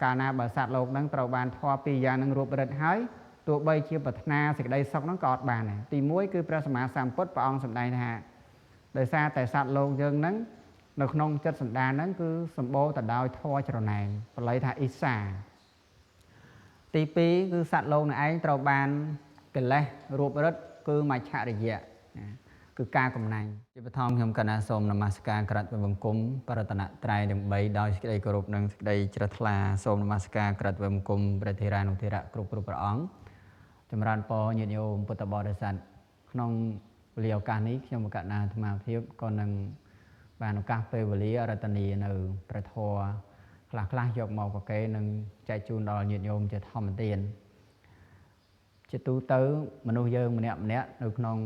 កាលណាបើសត្វលោកនឹងត្រូវបានធម៌ពីរយ៉ាងនឹងរួបរិទ្ធហើយទោះបីជាប្រាថ្នាសេចក្តីសុខហ្នឹងក៏អត់បានដែរទី1គឺព្រះសម្មាសម្ពុទ្ធព្រះអង្គសម្ដែងថាដោយសារតែសត្វលោកយើងហ្នឹងនៅក្នុងចិត្តសន្តានហ្នឹងគឺសម្បូរទៅដោយធម៌ច្រណែនបល័យថាអ៊ីសាទី2គឺសត្វលោកនឹងឯងត្រូវបានកិលេសរួបរិទ្ធគឺមច្ឆរិយៈគឺការកំណាញ់ជាបឋមខ្ញុំកណ្ណាសូមនមស្ការក្រាបបង្គំបរតនត្រ័យទាំង3ដោយសេចក្តីគោរពនិងសេចក្តីជ្រះថ្លាសូមនមស្ការក្រាបបង្គំព្រះធេរានុធេរៈគ្រប់គ្រប់ព្រះអង្គចម្រើនពរញាតិញោមពុទ្ធបរិស័ទក្នុងវេលាឱកាសនេះខ្ញុំកណ្ណាអាត្មាភាពក៏នឹងបានឱកាសពេលវេលារតនីនៅព្រះធម៌ខ្លះខ្លះយកមកប្រគេនិងចែកជូនដល់ញាតិញោមជាធម្មទានជាទូទៅមនុស្សយើងម្នាក់ម្នាក់នៅក្នុង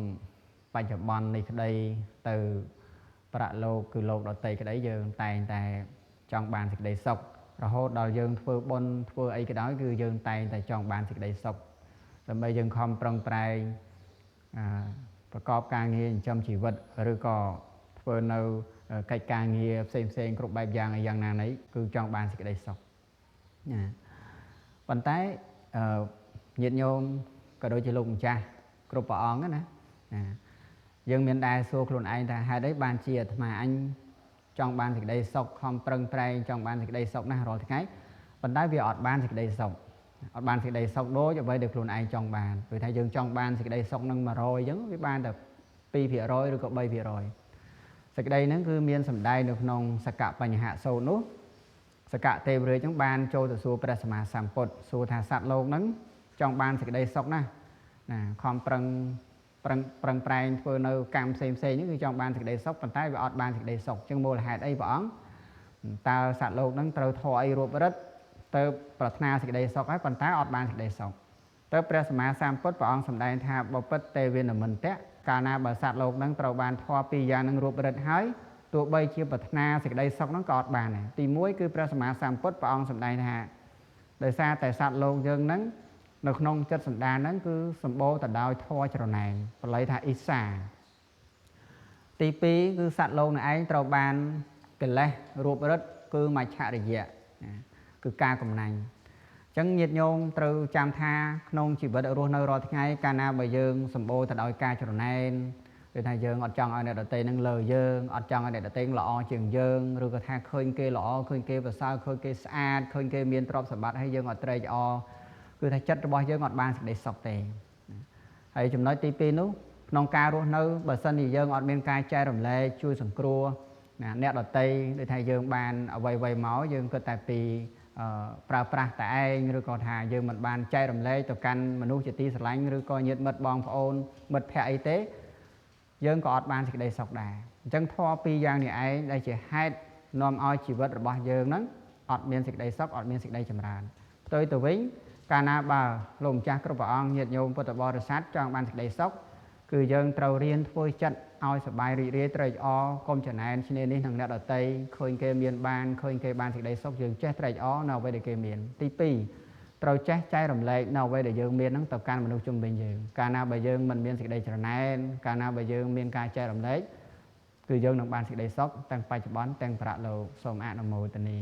បច្ចុប្បន្ននេះក្តីទៅប្រាក់លោកគឺលោកដតីក្តីយើងតែងតែចង់បានសេចក្តីសុខរហូតដល់យើងធ្វើបុណ្យធ្វើអីក៏ដោយគឺយើងតែងតែចង់បានសេចក្តីសុខដើម្បីយើងខំប្រឹងប្រែងប្រកបការងារចិញ្ចឹមជីវិតឬក៏ធ្វើនៅកិច្ចការងារផ្សេងផ្សេងគ្រប់បែបយ៉ាងយ៉ាងណានេះគឺចង់បានសេចក្តីសុខណាប៉ុន្តែញាតិញោមក៏ដូចជាលោកម្ចាស់គ្រប់ព្រះអង្គណាយើងមានដែរសួរខ្លួនឯងថាហេតុអីបានជាអាត្មាអញចង់បានសេចក្តីសុខខំប្រឹងប្រែងចង់បានសេចក្តីសុខណាស់រាល់ថ្ងៃប៉ុន្តែវាអត់បានសេចក្តីសុខអត់បានសេចក្តីសុខដូចអ្វីដែលខ្លួនឯងចង់បានព្រោះថាយើងចង់បានសេចក្តីសុខនឹង100អញ្ចឹងវាបានតែ2%ឬក៏3%សេចក្តីហ្នឹងគឺមានសម្ដែងនៅក្នុងសកបញ្ញសូត្រនោះសកទេវរាជហ្នឹងបានចូលទៅសួរព្រះសម្មាសម្ពុទ្ធសួរថាសត្វលោកហ្នឹងចង់បានសេចក្តីសុខណាស់ណាខំប្រឹងប្រែងធ្វើនៅកម្មផ្សេងផ្សេងនេះគឺចង់បានសេចក្តីសុខប៉ុន្តែវាអត់បានសេចក្តីសុខចឹងមូលហេតុអីព្រះអង្គតើសត្វលោកហ្នឹងត្រូវធម៌អីរួបរិទ្ធទៅប្រាថ្នាសេចក្តីសុខហើយប៉ុន្តែអត់បានសេចក្តីសុខទៅព្រះសម្មាសម្ពុទ្ធព្រះអង្គសម្ដែងថាបពិតទេវនមន្តៈកាលណាបើសត្វលោកហ្នឹងត្រូវបានធម៌ពីរយ៉ាងហ្នឹងរួបរិទ្ធហើយទោះបីជាប្រាថ្នាសេចក្តីសុខហ្នឹងក៏អត់បានដែរទី1គឺព្រះសម្មាសម្ពុទ្ធព្រះអង្គសម្ដែងថាដោយសារតែសត្វលោកយើងហ្នឹងនៅក្នុងចិត្តសន្តានហ្នឹងគឺសម្បូរទៅដោយធម៌ច្រណែនបល័យថាអ៊ីសាទី2គឺសត្វលោកនឹងឯងត្រូវបានកិលេសរួបរិទ្ធគឺមច្ឆរិយៈគឺការកំណាញ់អញ្ចឹងញាតិញោមត្រូវចាំថាក្នុងជីវិតរស់នៅរាល់ថ្ងៃកាលណាបើយើងសម្បូរទៅដោយការច្រណែនគឺថាយើងអត់ចង់ឲ្យអ្នកដទៃនឹងលើយើងអត់ចង់ឲ្យអ្នកដទៃល្អជាងយើងឬក៏ថាឃើញគេល្អឃើញគេប្រសើរឃើញគេស្អាតឃើញគេមានទ្រព្យសម្បត្តិហើយយើងអត់ត្រេកអរគឺថាចិត្តរបស់យើងអត់បានសេចក្តីសុខទេហើយចំណុចទី2នោះក្នុងការរស់នៅបើសិនជាយើងអត់មានការចែករំលែកជួយសង្គ្រោះណាអ្នកដទៃដូចថាយើងបានអ្វីៗមកយើងគិតតែពីប្រើប្រាស់តែឯងឬក៏ថាយើងមិនបានចែករំលែកទៅកាន់មនុស្សជាទីស្រឡាញ់ឬក៏ញាតិមិត្តបងប្អូនមិត្តភក្តិអីទេយើងក៏អត់បានសេចក្តីសុខដែរអញ្ចឹងធម៌ពីរយ៉ាងនេះឯងដែលជាហេតុនាំឲ្យជីវិតរបស់យើងហ្នឹងអត់មានសេចក្តីសុខអត់មានសេចក្តីចម្រើនផ្ទុយទៅវិញកាលណាបើលោកម្ចាស់គ្រប់ព្រះអង្គញាតិញោមពុទ្ធបរិស័ទចង់បានសេចក្តីសុខគឺយើងត្រូវរៀនធ្វើចិត្តឲ្យសប្បាយរីករាយត្រេកអរកុំចំណែនឈ្នានេះនឹងអ្នកដទៃឃើញគេមានបានឃើញគេបានសេចក្តីសុខយើងចេះត្រេកអរនៅអ្វីដែលគេមានទី2ត្រូវចេះចែករំលែកនៅអ្វីដែលយើងមានហ្នឹងទៅកាន់មនុស្សជុំវិញយើងកាលណាបើយើងមិនមានសេចក្តីច្រណែនកាលណាបើយើងមានការចែករំលែកគឺយើងនឹងបានសេចក្តីសុខទាំងបច្ចុប្បន្នទាំងប្រលោកសូមអនុមោទនា